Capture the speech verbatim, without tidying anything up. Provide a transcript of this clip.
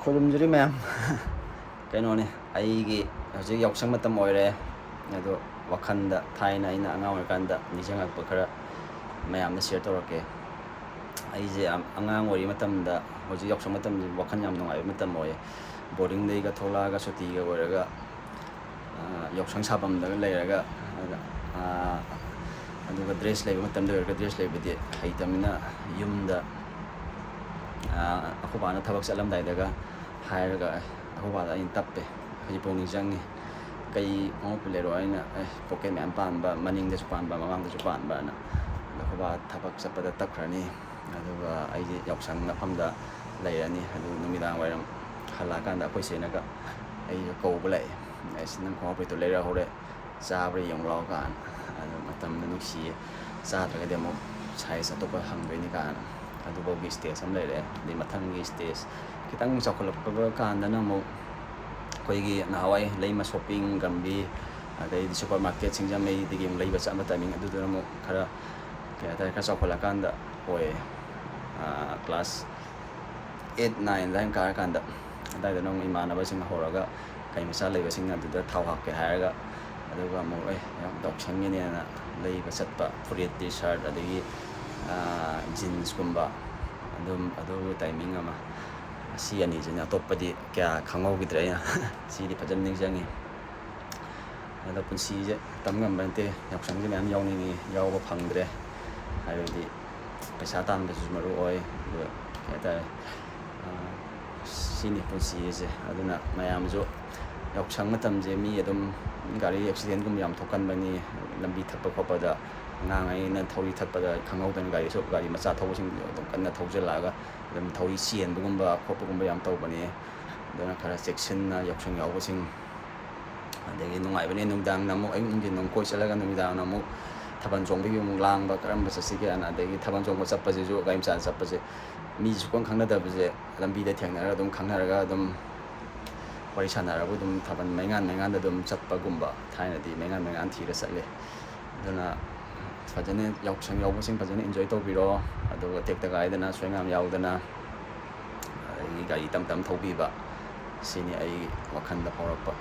ꯈꯨꯔꯨꯝꯖꯔꯤ ꯃꯌꯥꯝ꯫ ꯀꯩꯅꯣꯅꯦ, ꯑꯩꯒꯤ ꯍꯧꯖꯤꯛ ꯌꯥꯎꯁꯪ ꯃꯇꯝ ꯑꯣꯏꯔꯦ꯫ ꯑꯗꯣ ꯋꯥꯈꯜꯗ ꯊꯥꯏꯅ ꯑꯩꯅ ꯑꯉꯥꯡ ꯑꯣꯏꯔꯤꯀꯥꯟꯗ ꯅꯤꯡꯁꯤꯡꯉꯛꯄ ꯈꯔ ꯃꯌꯥꯝꯗ ꯁꯤꯌꯔ ꯇꯧꯔꯛꯀꯦ꯫ ꯑꯩꯁꯦ ꯌꯥꯝ ꯑꯉꯥꯡ ꯑꯣꯏꯔꯤ ꯃꯇꯝꯗ, ꯍꯧꯖꯤꯛ ꯌꯥꯎꯁꯪ ꯃꯇꯝꯁꯤ ꯋꯥꯈꯜ ꯌꯥꯝ ꯅꯨꯡꯉꯥꯏꯕ ꯃꯇꯝ ꯑꯣꯏꯌꯦ꯫ ꯕꯣꯔꯗꯤꯡꯗꯒꯤꯒ ꯊꯣꯛꯂꯛꯑꯒ ꯁꯨꯇꯤꯒ ꯑꯣꯏꯔꯒ, ꯑ, ꯌꯥꯎꯁꯪ ꯁꯥꯐꯝꯗꯒ ꯂꯩꯔꯒ, ꯑꯗ, ꯑ, ꯑꯗꯨꯒ ꯗ꯭ꯔꯦꯁ ꯂꯩꯕ ꯃꯇꯝꯗ ꯑꯣꯏꯔꯒ, ꯗ꯭ꯔꯦꯁ ꯂꯩꯕꯗꯤ ꯍꯩꯇꯕꯅꯤꯅ ꯌꯨꯝꯗ, ꯑ, ꯑꯩꯈꯣꯏ ꯕꯥꯅ ꯊꯕꯛ ꯆꯠꯂꯝꯗꯥꯏꯗꯒ ꯍꯥꯏꯔꯒ ꯑꯩꯈꯣꯏ ꯕꯥꯗ ꯑꯩꯅ ꯇꯞꯄꯦ꯫ ꯍꯧꯖꯤꯛꯐꯥꯎ ꯅꯤꯡꯁꯤꯡꯉꯤ꯫ "ꯀꯩ ꯈꯣꯡꯎꯞ ꯂꯩꯔꯣ?" ꯑꯩꯅ, "ꯑꯦ, ꯄꯣꯀꯦꯠ ꯃꯌꯥꯝ ꯄꯥꯟꯕ, ꯃꯅꯤꯡꯗꯁꯨ ꯄꯥꯟꯕ, ꯃꯃꯥꯡꯗꯁꯨ ꯄꯥꯟꯕꯅ"꯫ ꯑꯗꯣ ꯑꯩꯈꯣꯏ ꯕꯥ ꯊꯕꯛ ꯆꯠꯄꯗ ꯇꯞꯈ꯭ꯔꯅꯤ꯫ ꯑꯗꯨꯒ ꯑꯩꯁꯦ ꯌꯥꯎꯁꯪ ꯃꯐꯝꯗ ꯂꯩꯔꯅꯤ꯫ ꯑꯗꯨ ꯅꯨꯃꯤꯗꯥꯡ ꯋꯥꯏꯔꯝ ꯍꯜꯂꯛꯑꯀꯥꯟꯗ ꯑꯩꯈꯣꯏ ꯆꯦꯅꯒ ꯑꯩꯁꯦ ꯀꯧꯕ ꯂꯥꯛꯑꯦ꯫ "ꯑꯩꯁ, ꯅꯪ ꯈꯣꯡꯎꯞ ꯐꯨꯔꯤꯠꯇꯣ ꯂꯩꯔꯛꯍꯧꯔꯦ, ꯆꯥꯕ꯭ꯔꯥ ꯌꯦꯡꯉꯨ ꯂꯥꯎ" ꯀꯥꯏꯅ꯫ ꯑꯗꯨ ꯃꯇꯝꯗ ꯅꯨꯡꯁꯤꯌꯦ꯫ ꯆꯥꯗ꯭ꯔꯒꯗꯤ ꯑꯃꯨꯛ ꯁꯥꯏꯖ ꯑꯇꯣꯞꯄ ꯍꯪꯗꯣꯏꯅꯤ ꯀꯥꯏꯅ꯫ ꯑꯗꯨꯐꯥꯎꯒꯤ ꯁ꯭ꯇꯦꯖ ꯑꯃ ꯂꯩꯔꯦ꯫ ꯑꯗꯩ ꯃꯊꯪꯒꯤ ꯁ꯭ꯇꯦꯖ ꯈꯤꯇꯪ ꯆꯥꯎꯈꯠꯂꯛꯄ ꯀꯥꯟꯗꯅ ꯑꯃꯨꯛ ꯑꯩꯈꯣꯏꯒꯤ ꯅꯍꯥꯟꯋꯥꯏ ꯂꯩꯃ ꯁꯣꯞꯄꯤꯡ ꯒꯝꯕꯤ, ꯑꯗꯩꯗꯤ ꯁꯨꯄꯔ ꯃꯥꯔꯀꯦꯠ ꯁꯤꯡꯖꯃꯩꯗꯒꯤ ꯑꯃꯨꯛ ꯂꯩꯕ ꯆꯠꯄ ꯇꯥꯏꯃꯤꯡ ꯑꯗꯨꯗꯨꯅ ꯑꯃꯨꯛ ꯈꯔ, ꯀꯩ ꯍꯥꯏꯇꯥꯔꯦ, ꯈꯔ ꯆꯥꯎꯈꯠꯂꯀꯥꯟꯗ ꯑꯣꯏꯌꯦ꯫ ꯀ꯭ꯂꯥꯁ ꯑꯩꯠ ꯅꯥꯏꯟ ꯑꯗꯨꯃꯥꯏꯅ ꯀꯥꯔꯀꯥꯟꯗ, ꯑꯗꯨꯋꯥꯏꯗꯅ ꯑꯃꯨꯛ ꯏꯃꯥꯟꯅꯕꯁꯤꯡ ꯍꯧꯔꯒ ꯒꯥꯔꯤ ꯃꯆꯥ ꯂꯩꯕꯁꯤꯡꯅ ꯑꯗꯨꯗ ꯊꯥꯎ ꯍꯥꯞꯀꯦ ꯍꯥꯏꯔꯒ, ꯑꯗꯨꯒ ꯑꯃꯨꯛ ꯑꯦ ꯌꯥꯎꯁꯪꯒꯤꯅꯦꯅ ꯂꯩꯕ ꯆꯠꯄ, ꯐꯨꯔꯤꯠ, ꯇꯤ ꯁꯥꯔꯠ, ꯑꯗꯒꯤ ꯖꯤꯟꯁꯀꯨꯝꯕ, ꯑꯗꯨꯝ ꯑꯗꯨ ꯇꯥꯏꯃꯤꯡ ꯑꯃ꯫ ꯁꯤ ꯑꯅꯤꯁꯤꯅ, ꯑꯇꯣꯞꯄꯗꯤ ꯀꯌꯥ ꯈꯪꯍꯧꯈꯤꯗ꯭ꯔꯦ ꯑꯩꯅ꯫ ꯁꯤꯗꯤ ꯐꯖꯅ ꯅꯤꯡꯁꯤꯡꯉꯤ꯫ ꯑꯗꯣ ꯄꯨꯟꯁꯤꯁꯦ ꯇꯝ ꯉꯝꯕ ꯅꯠꯇꯦ꯫ ꯌꯥꯎꯁꯪꯁꯦ ꯃꯌꯥꯝ ꯌꯥꯎꯅꯤꯡꯉꯤ, ꯌꯥꯎꯕ ꯐꯪꯗ꯭ꯔꯦ꯫ ꯍꯥꯏꯕꯗꯤ ꯄꯩꯁꯥ ꯇꯥꯟꯕꯁꯤꯁꯨ ꯃꯔꯨ ꯑꯣꯏ꯫ ꯑꯗꯨꯒ ꯀꯩ ꯍꯥꯏꯇꯥꯔꯦ, ꯑ, ꯁꯤꯅꯤ ꯄꯨꯟꯁꯤꯁꯦ꯫ ꯑꯗꯨꯅ ꯃꯌꯥꯝꯁꯨ ꯌꯥꯎꯁꯪ ꯃꯇꯝꯁꯦ ꯃꯤ ꯑꯗꯨꯝ ꯒꯥꯔꯤ ꯑꯦꯛꯁꯤꯗꯦꯟꯒꯨꯝꯕ ꯌꯥꯝ ꯊꯣꯛꯀꯟꯕꯅꯤ꯫ ꯂꯝꯕꯤ ꯊꯠꯄ ꯈꯣꯠꯄꯗ ꯑꯉꯥꯡ ꯑꯩꯅ ꯊꯧꯔꯤ ꯊꯠꯄꯗ ꯈꯪꯍꯧꯗꯅ ꯒꯥꯔꯤꯁꯨ, ꯒꯥꯔꯤ ꯃꯆꯥ ꯊꯧꯕꯁꯤꯡꯗꯣ ꯑꯗꯨꯝ ꯀꯟꯅ ꯊꯧꯖꯤꯜꯂꯛꯑꯒ ꯑꯗꯨꯝ ꯊꯧꯔꯤ ꯆꯦꯟꯕꯒꯨꯝꯕ ꯈꯣꯠꯄꯒꯨꯝꯕ ꯌꯥꯝ ꯇꯧꯕꯅꯤ꯫ ꯑꯗꯨꯅ ꯈꯔ ꯆꯦꯛꯁꯤꯟꯅ ꯌꯥꯎꯁꯪ ꯌꯥꯎꯕꯁꯤꯡ꯫ ꯑꯗꯒꯤ ꯅꯨꯡꯉꯥꯏꯕꯅꯦ, ꯅꯨꯡꯗꯥꯡꯗ ꯑꯃꯨꯛ, ꯑꯌꯨꯛ ꯅꯨꯡꯊꯤꯟ ꯑꯃꯨꯛ ꯀꯣꯏ ꯆꯠꯂꯒ ꯅꯨꯃꯤꯗꯥꯡꯗ ꯑꯃꯨꯛ ꯊꯥꯕꯜ ꯆꯣꯡꯕꯒꯤ ꯑꯃꯨꯛ ꯂꯥꯡꯕ, ꯀꯔꯝꯕ ꯆꯠꯁꯤꯒꯦꯅ꯫ ꯑꯗꯒꯤ ꯊꯥꯕꯜ ꯆꯣꯡꯕ ꯆꯠꯄꯁꯤꯁꯨ, ꯒꯥꯔꯤ ꯃꯆꯥꯗ ꯆꯠꯄꯁꯦ, ꯃꯤ ꯁꯨꯛꯈꯪ ꯈꯪꯅꯗꯕꯁꯦ ꯂꯝꯕꯤꯗ ꯊꯦꯡꯅꯔꯒ ꯑꯗꯨꯝ ꯈꯪꯅꯔꯒ ꯑꯗꯨꯝ ꯋꯥꯔꯤ ꯁꯥꯟꯅꯔꯒ ꯑꯗꯨꯝ ꯊꯥꯕꯜ ꯃꯩꯉꯥꯟ ꯃꯩꯉꯥꯟꯗ ꯑꯗꯨꯝ ꯆꯠꯄꯒꯨꯝꯕ ꯊꯥꯏꯅꯗꯤ ꯃꯩꯉꯥꯟ ꯃꯩꯉꯥꯟ ꯊꯤꯔ ꯆꯠꯂꯦ꯫ ꯑꯗꯨꯅ ꯐꯖꯅ ꯌꯥꯎꯁꯪ ꯌꯥꯎꯕꯁꯤꯡ ꯐꯖꯅ ꯏꯟꯖꯣꯏ ꯇꯧꯕꯤꯔꯣ꯫ ꯑꯗꯨꯒ ꯇꯦꯛꯇ ꯀꯥꯏꯗꯅ, ꯁꯣꯏꯉꯥꯝ ꯌꯥꯎꯗꯅ, ꯑ, ꯑꯗꯒꯤ ꯒꯥꯔꯤ ꯇꯝ ꯇꯝ ꯊꯧꯕꯤꯕ, ꯁꯤꯅꯤ ꯑꯩ ꯋꯥꯈꯜꯗ ꯐꯥꯎꯔꯛꯄ꯫